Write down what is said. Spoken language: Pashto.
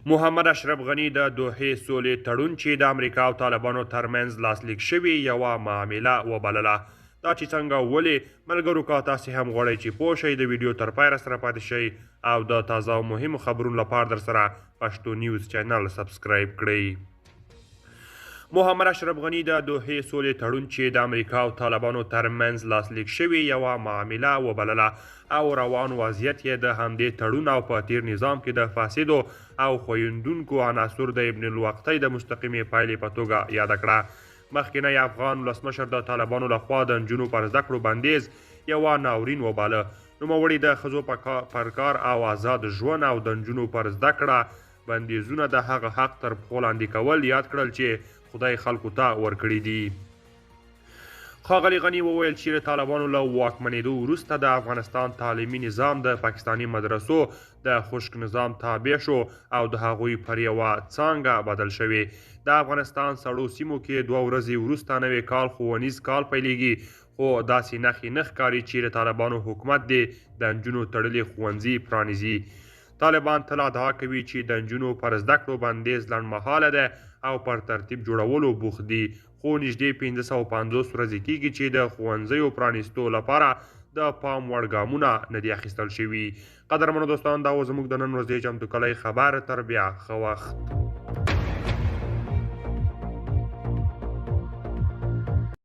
محمد اشرف غني د دوحې سولې تړون چې د امریکا او طالبانو ترمنځ لاسلیک شوی یوه معامله وبلله. دا چې څنګه او ولې، ملګرو که تاسې هم غواړئ چې پوه شئ، د ویډیو تر پایه راسره پاتې شئ او د تازه او مهمو خبرونو لپاره درسره پښتو نیوز چینل سبسکرایب کړئ. محمد اشرف غني د دوحې سولې تړون چې د امریکا او طالبانو ترمنځ لاسلیک شوی یوه معامله وبلله او روان وضعیت یې د همدې تړون او په تیر نظام کې د فاسدو او خویندونکو عناصر د ابن الوقتۍ د مستقیمې پایلې په توګه یاده کړه. مخکینی افغان ولسمشر د طالبانو لخوا د نجونو پر زده کړو بندیز یوه ناورین وباله. نوموړي د ښځو پر کار او ازاد ژوند او د نجونو پر زده کړه بندیزونه د هغه حق تر پښو لاندې کول یاد کړل چې خدای خلکو ته ورکړي دي. ښاغلي غني وویل چې د طالبانو له واکمنېدو وروسته د افغانستان تعلیمي نظام د پاکستاني مدرسو د خشک نظام تابع شو او د هغوی پر یوه څانګه بدل شوې. د افغانستان سړو سیمو کې 2 ورځې وروسته نوی کال ښوونیز کال پیلېږي، خو داسې نښې نه ښکاري چې د طالبانو حکومت دې د نجونو تړلي ښوونځي پرانیزي. طالبان تل ادعا کوي چې د نجونو پر زده کړو بندیز لنډمهاله دی او پر ترتیب جوړولو بوخت دي، خو نږدې 550 ورځې کېږي چې د ښوونځیو پرانیستو لپاره د پام وړ ګامونه نه دي اخیستل شوي. قدرمنو دوستان، دا و زموږ د نن ورځې چمتو کلی خبر. تر بیا ښه وخت.